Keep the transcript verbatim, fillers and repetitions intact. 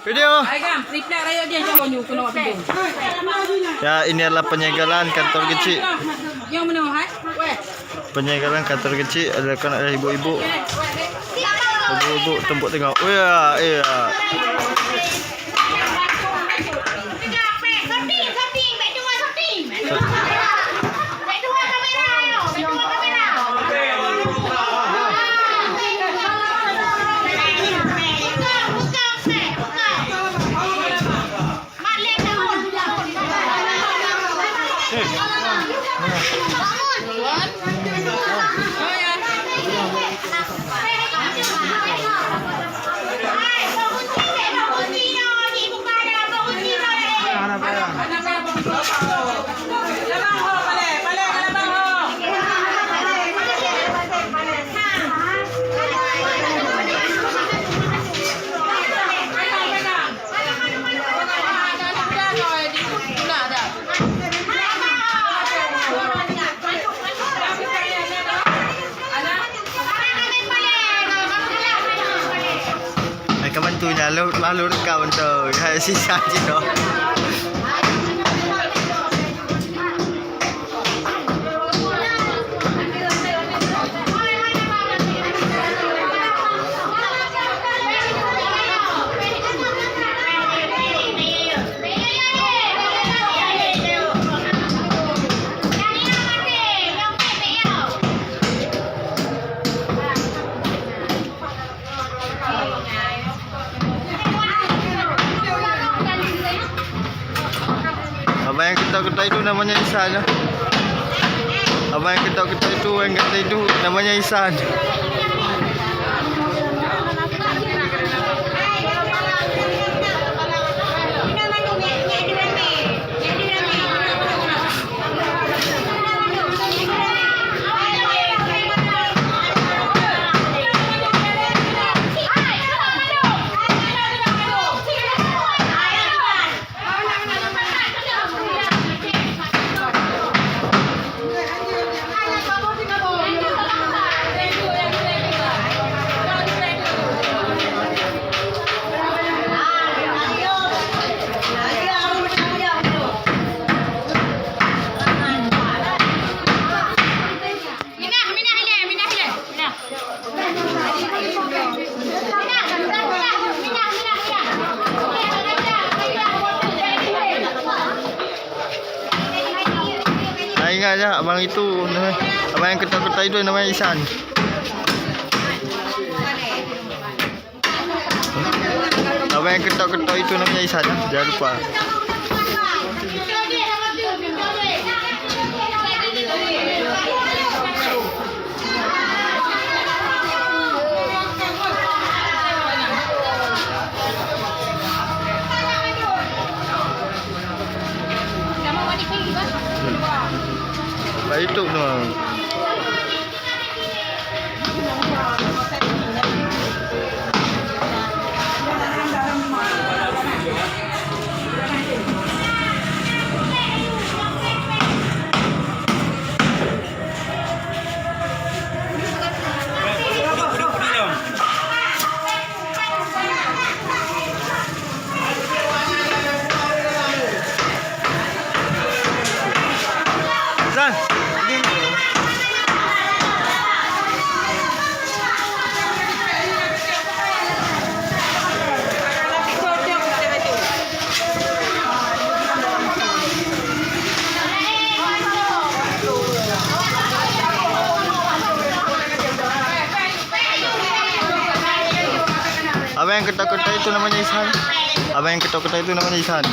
Video. Hai, Gam, triplek rayek dia jauh nyu kena pintu. Ya, ini adalah penyegelan kantor kecil. Yang mana, hai? Weh. Penyegelan kantor kecil dilakukan oleh ibu-ibu. Ibu-ibu tempuk tengok. Oh ya, iya. Hai, kawan tu nya, lalu, lalu rekam tu. Hai, sisa cit tu. Abang yang ketok-ketok itu namanya Ihsan, ya. Abang yang ketok-ketok itu, yang kata itu namanya Ihsan. Minah, minah ilèe, minah ilèe. Minah. Minah, minah, minah, minah. Nah, ingat je, abang itu, abang yang ketok-ketok itu namanya Ihsan. Abang yang ketok-ketok itu namanya Ihsan, ya. Jangan lupa. Bak YouTube tu. Abang yang ketok-ketok itu namanya Ihsan. Abang yang ketok-ketok itu namanya Ihsan.